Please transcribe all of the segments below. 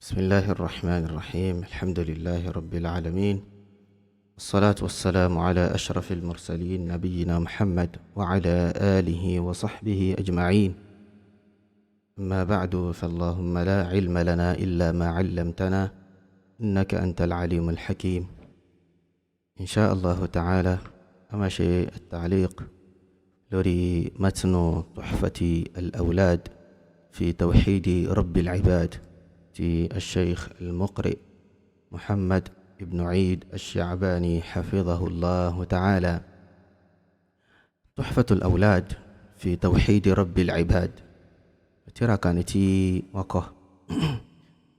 بسم الله الرحمن الرحيم، الحمد لله رب العالمين، والصلاة والسلام على أشرف المرسلين نبينا محمد وعلى آله وصحبه أجمعين. أما بعد، فاللهم لا علم لنا إلا ما علمتنا إنك أنت العليم الحكيم. إن شاء الله تعالى أما شيء التعليق لوري متن تحفة الأولاد في توحيد رب العباد الشيخ المقرئ محمد بن عيد الشعباني حفظه الله تعالى. تحفة الأولاد في توحيد رب العباد، tírà kan ní tí wọ́n kọ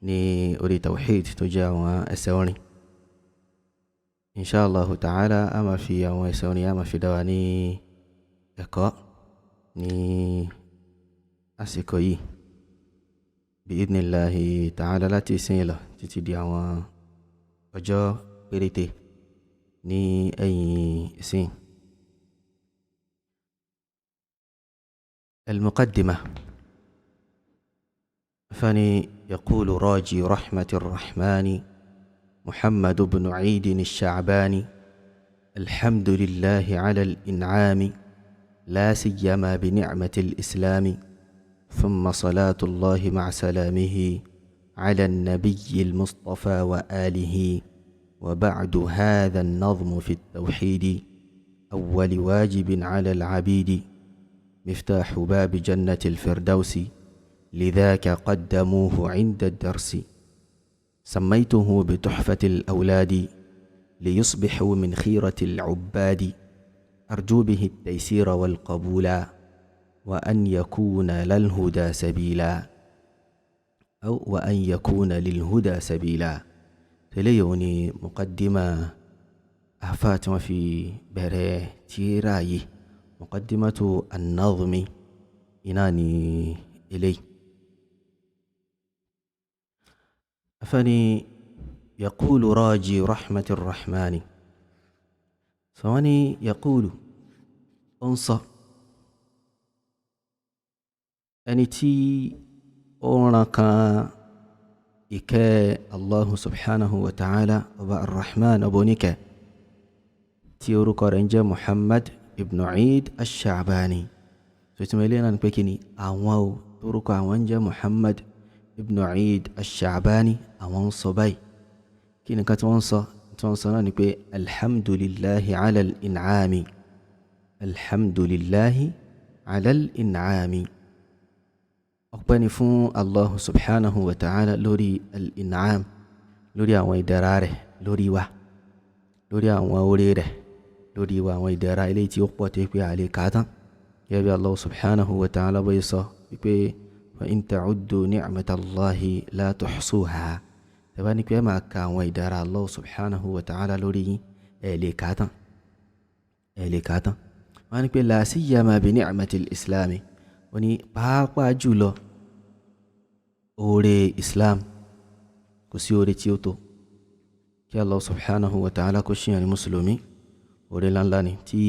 ní orí tawhid tó jẹ́ àwọn ẹsẹ̀ orin. Insha Allahu ta'ala, a máa fi àwọn ẹsẹ̀ orin, a máa fi dá wa ní ẹ̀kọ́ ní àsìkò yìí bi idhnillahi ta'ala, láti ìsìn lọ títí di àwọn ọjọ́ péréte ní ẹ̀yìn ìsìn. Al-Muqaddimah. فني يقول راجي رحمة الرحمن محمد بن عيد الشعباني: الحمد لله على الإنعام، لا سيما بنعمة الإسلام، ثم صلاة الله مع سلامه على النبي المصطفى وآله. وبعد، هذا النظم في التوحيد أول واجب على العبيد، مفتاح باب جنة الفردوس، لذاك قدموه عند الدرس. سميته بتحفة الأولاد ليصبحوا من خيرة العباد، أرجو به التيسير والقبول، وأن يكون للهدى سبيلا، أو وأن يكون للهدى سبيلا. تليوني مقدمة أفات في بري تيراي مقدمة النظم إناني إليه. أفني يقول راجي رحمة الرحمن، ثواني يقول أنصى ẹni tí ó ń ran kan ìkẹ́ Allahu subhanahu wa ta'ala, ọba arrahman, ọba oníkẹ́, tí orúkọ rẹ̀ ń jẹ́ Muhammad ibn Eid ash-Sha'bani. Tó tí mo ilé náà ni pé kí ni àwọn o torúkọ àwọn ń jẹ́ Muhammad ibn Eid ash-Sha'bani, àwọn ń sọ báyìí. Kí ni nǹkan tí wọ́n ń sọ? Tí wọ́n ń sọ náà ni pé alhamdulillahi ala al-in'ami, alhamdulillahi ala al-in'ami, ọpẹ́ ni fún Allahu subhanahu wa ta'ala lórí al-in'am, lórí àwọn ìdẹ̀ra rẹ̀ lórí wa, lórí àwọn oore rẹ̀ lórí wa, àwọn ìdẹ̀ra eléyìí tí ó pọ̀ tó pé a lè kà á tán. Gẹ́gẹ́ bí Allahu subhanahu wa ta'ala bóyá sọ wípé wa in ta'uddu ni'matallahi la tuhsuha, tẹ́bá ní pé ẹ máa ka àwọn ìdẹ̀ra Allahu subhanahu wa ta'ala lórí yín, ẹ lè kà á tán, ẹ lè kà á tán. Wọ́n á ní pé la siyama bi ni'matil islami, ó ní pàápàá jùlọ oore Islam, kò sí oore tí ó tó kí Allah subhanahu wa ta'ala kó ṣìyàn ní mùsùlùmí. Oore ńláńlá ni tí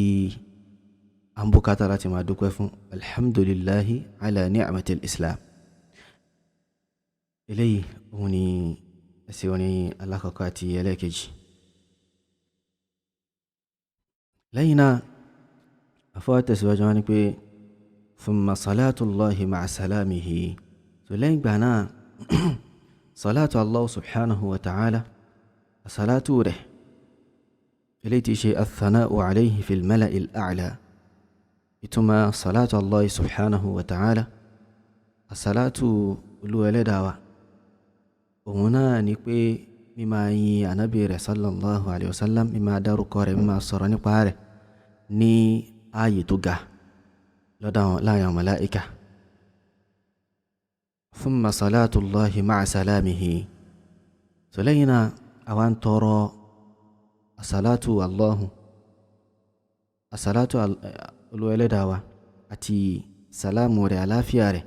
a ń bùkátà láti máa dúpẹ́ fún. Alhamdulillahi ala ni'matil Islam. Eléyìí òun ni ẹsẹ̀ orin alákọ̀ọ́kọ́ àti ẹlẹ́ẹ̀kejì. Lẹ́yìn náà, àfọwọ́ tẹ̀síwájú wọn ni pé thumma salatullahi ma'a salamihi. So lẹ́yìn ìgbà náà, salatu Allah subhanahu wa ta'ala, salatu rẹ̀ eléyìí tí ṣe athana'u alayhi fil mala'il a'la. Ìtumọ̀ salatu Allah subhanahu wa ta'ala, asalatu Olúwa ẹlẹ́dàá wa, òun náà ni pé mímáa yin ànábì rẹ̀ sallallahu alayhi wa sallam, mímáa dárúkọ rẹ̀, mímáa sọ̀rọ̀ nípa rẹ̀ ní ààyè tó ga lọ́dọ̀ àwọn láàrin àwọn màláíkà. Thumma salatullahi ma'a salamihi. So lẹ́yìn náà, àwa ń tọrọ asalatu Allahu, asalatu Olúwa ẹlẹ́dàá wa àti salamu rẹ̀, àláfíà rẹ̀,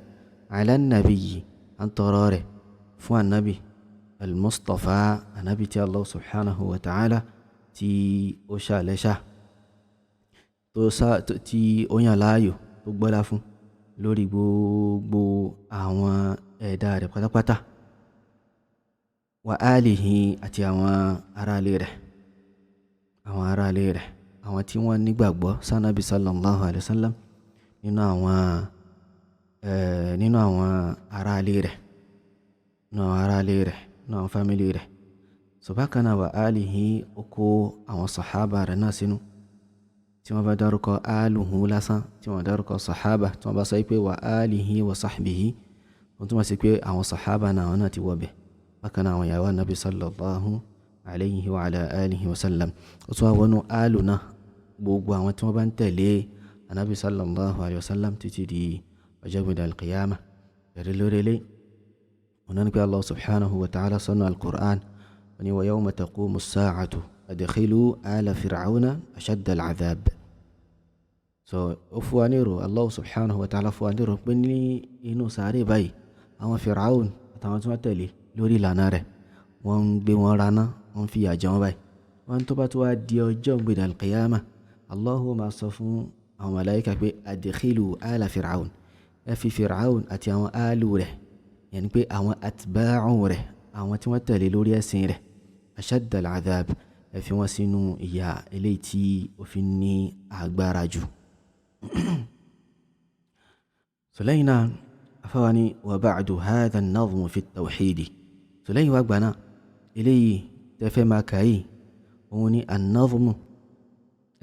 ala nabiyyi, à ń tọrọ rẹ̀ fún ànábì al-Mustafa, ànábì tí Allah subhanahu wa ta'ala tí ó ṣàlẹ́ṣà, tí ó yàn láàyò, tó gbọ́lá fún lórí gbogbo àwọn ẹ̀dá rẹ̀ pátápátá. Wa alihi, àti àwọn aráalé rẹ̀, àwọn aráalé rẹ̀, àwọn tí wọ́n nígbàgbọ́ sanabi sallallahu alayhi wa sallam nínú àwọn nínú àwọn aráalé rẹ̀, nínú àwọn aráalé rẹ̀, nínú àwọn fámìlì rẹ̀. So bákan náà wa alihi, ó kó àwọn sàhábà rẹ̀ náà sínú. Tí wọ́n bá dárúkọ aluhu lásán, tí wọ́n dárúkọ sàhábà, tí wọ́n bá sọ pé wa alihi wa sahbihi, wọ́n túmọ̀ sí pé àwọn sàhábà náà, àwọn náà ti wọ̀ bẹ̀. Bákan náà àwọn ìyàwó anabi sallallahu alayhi wa ala alihi wa sallam, ó tún wá wọnú alu náà, gbogbo àwọn tí wọ́n bá ń tẹ̀lé anabi sallallahu alayhi wa sallam títí di ọjọ́ gbẹ̀dẹ̀ alqiyama. Ẹ̀rí lórí ilé wọn náà ní pé Allah subhanahu wa ta'ala sọ́nà al-Qur'an, wọ́n ní wa yawma taqumu as-sa'atu adkhilu ala fir'auna ashadda al-'adhab. So ó fún wa nírò, Allah subhanahu wa ta'ala fún wa nírò pé ní inú sàárè báyìí, àwọn Fir'aun àtàwọn tí wọ́n tẹ̀lé lórí ìlànà rẹ̀, wọ́n ń gbé wọn raná, wọ́n ń fìyà jẹ wọ́n báyìí. Wọ́n tó bá tó wá di ọjọ́ gbẹ̀dẹ̀ al-qiyama, Allahu máa sọ fún àwọn màláíkà pé adkhilu ala Fir'aun, ẹ fi Fir'aun àti àwọn alu rẹ̀, yẹn ni pé àwọn atba'u rẹ̀, àwọn tí wọ́n tẹ̀lé lórí ẹ̀sìn rẹ̀, ashadda al-'adhab, ẹ fi wọ́n sínú ìyà eléyìí tí ó fi ní agbára jù. Sọlẹ́yìn náà afáwa ni wa ba'du hadha an-nazmu fi at-tawhid. Sọlẹ́yìn wá gbà náà, eléyìí tẹ́fẹ́ máa kà yìí, òun ni an-nazmu,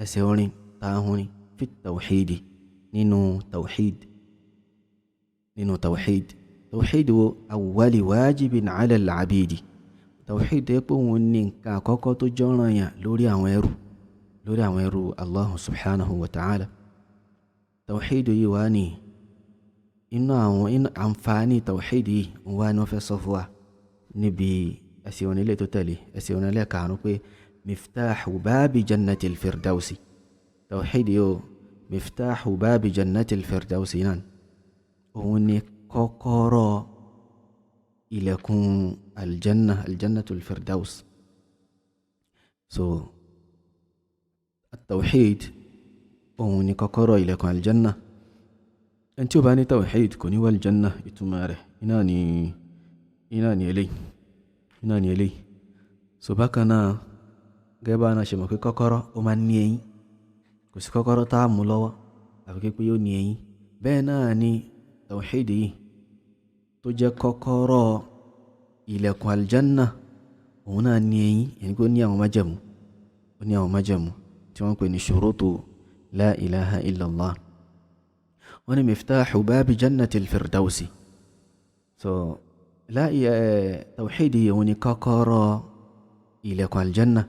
ẹsẹ̀ orin táhùn ni, fi at-tawhid, nínú tawhid, nínú tawhid. Tawhid wo? Awwali wajibin ala al-abidi. Tawhid tó yẹ pé òun ní nǹkan àkọ́kọ́ tó jọ́ranyàn lórí àwọn ẹrú, lórí àwọn ẹrú Allah subhanahu wa ta'ala. Tawhid yìí wá ní inú àwọn inú àǹfààní tawhid yìí, òun wá ní wọ́n fẹ́ sọ fún wa níbi ẹsẹ̀ onílé tó tẹ̀lé, ẹsẹ̀ onílé karùn-ún, pé miftahu báàbí jannatil firdausi. Tawhid yìí o, miftahu báàbí jannatil firdausi náà, òun ni kọ́kọ́rọ́ ilẹ̀kùn aljanna, aljannatul firdaus. So tawhid òun ni kọ́kọ́rọ́ ilẹ̀kùn aljanna. Ẹni tí ó bá ní tawhid kò ní wà aljanna. Ìtumọ̀ rẹ̀ iná ni eléyìí, iná ni eléyìí. So bákan náà, gẹ́gẹ́ bá náà ṣe mọ̀ pé kọ́kọ́rọ́ ó máa ń ní eyín, kò sí kọ́kọ́rọ́ tá a mú lọ́wọ́ àfi pé yóò ní eyín. Bẹ́ẹ̀ náà ni tawhid yìí tó jẹ́ kọ́kọ́rọ́ ilẹ̀kùn aljanna, òun náà ní eyín, ẹni pé ó ní àwọn májẹ̀mú, ó ní àwọn májẹ̀mú tí wọ́n ń pè ní ṣurutu la ilaha illallah. Wọ́n ní miftahu bábi jannatil firdausi. So tawhid yìí, òun ni kọ́kọ́rọ́ ilẹ̀kùn aljanna.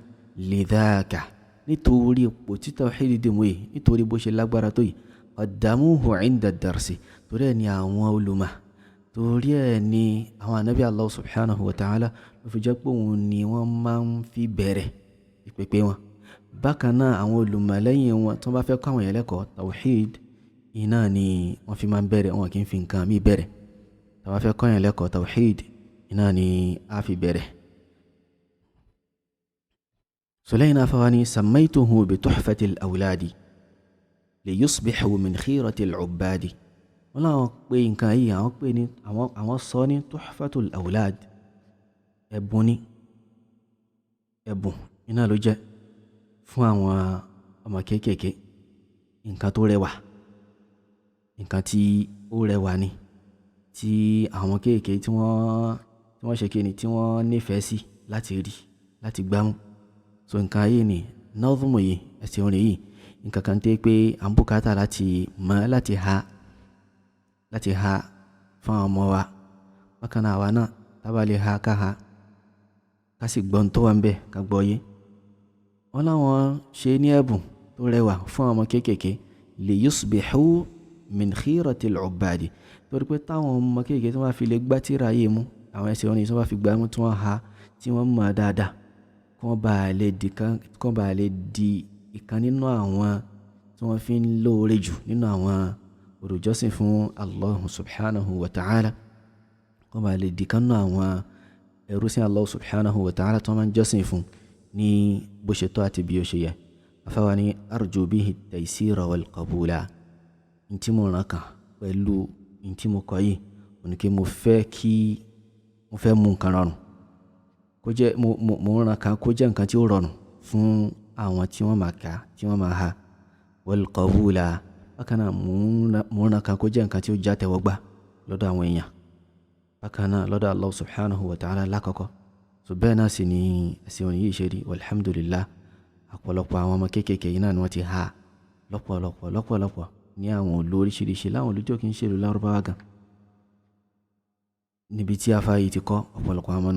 Lidhaka, nítorí ipò tí tawhid dì mú yìí, nítorí bó ṣe lágbára tó yìí, qaddamuhu inda darsi, torí ẹ̀ ní àwọn olùmọ̀, torí ẹ̀ ní àwọn ànábì Allah subhanahu wa ta'ala ló fi jẹ́ pé òun ni wọ́n máa ń fi bẹ̀rẹ̀ ìpèpè wọn. Bákan náà, àwọn olùmọ̀ lẹ́yìn wọn, tí wọ́n bá fẹ́ kọ́ àwọn yẹn lẹ́kọ̀ọ́, tawhid iná ni wọ́n fi máa ń bẹ̀rẹ̀, wọn kì í fi nǹkan míì bẹ̀rẹ̀. Tí wọ́n bá fẹ́ kọ́ yẹn lẹ́kọ̀ọ́, tawhid iná ni a fi bẹ̀rẹ̀. Sọlẹ́yìn náà fáwọn ni sammaytuhu bi tuhfatil awladi li yusbihu min khiratil ubbadi. Wọ́n láwọn pé nǹkan yìí, àwọn pè ní àwọn sọ ní tuhfatul awlad, ẹ̀bùn ní, ẹ̀bùn iná ló jẹ́ fún àwọn ọmọ kéékèèké. Nǹkan tó rẹwà, nǹkan tí ó rẹwà ni, tí àwọn kéékèèké tí wọ́n ṣe kíni, tí wọ́n nífẹ̀ẹ́ sí láti rí, láti gbámú. So nǹkan yìí ni nazmu yìí, ẹsẹ̀ orin yìí, nǹkan kan tẹ́ pé à ń bùkátà láti mọ̀, láti ha fún àwọn ọmọ wa. Bákan náà, àwa náà tá bá lè ha, ká ha, ká sì gbọ́n tó wà ń bẹ̀, ká gbọ́ yé. Wọ́n láwọn ṣe ní ẹ̀bùn tó rẹwà fún àwọn ọmọ kéékèèké, li yusbihu min khiratil ubbadi, torí pé táwọn ọmọ kéékèèké tí wọ́n bá fi lè gbá tírà yìí mú, àwọn ẹsẹ̀ orin tí wọ́n bá fi gbá mú, tí wọ́n ha, tí wọ́n mọ̀ dáadáa, kí wọ́n bá lè di ìkan nínú àwọn tí wọ́n fi ń lóore jù nínú àwọn olùjọ́sìn fún Allah subhanahu wa ta'ala, kí wọ́n bá lè di ìkan nínú àwọn ẹrú sí Allah subhanahu wa ta'ala tí wọ́n máa ń jọ́sìn fún ní bó ṣe tọ́ àti bí ó ṣe yẹ. Afáwa ní arju bihi taysira wal qabula. Ntí mo ràn kàn pẹ̀lú ntí mo kọ yìí, òní kí mo fẹ́ mú nǹkan rọrùn. Kó jẹ́ mo ń ran kan kó jẹ́ nǹkan tí ó rọrùn fún àwọn tí wọ́n máa kà, tí wọ́n máa ha. Wal qabula. Bákan náà mo ń ran kan kó jẹ́ nǹkan tí ó já tẹ́wọ́gbà lọ́dọ̀ àwọn èèyàn. Bákan náà lọ́dọ̀ Allah subhanahu wa ta'ala lákọ̀ọ́kọ́. So bẹ́ẹ̀ náà sì ni ẹ̀sìn òní yìí ṣe rí. Walhamdulillah, ọ̀pọ̀lọpọ̀ àwọn ọmọ kéékèèké yìí náà ni wọ́n ti ha lọ́pọ̀lọpọ̀ lọ́pọ̀lọpọ̀ ní àwọn ìlú oríṣiríṣi, láwọn ìlú tí ó kì í ṣe ìlú Lárúbáwá gan. Níbi tí afá yìí ti kọ́ ọ̀pọ̀lọpọ̀ àwọn ọmọ náà.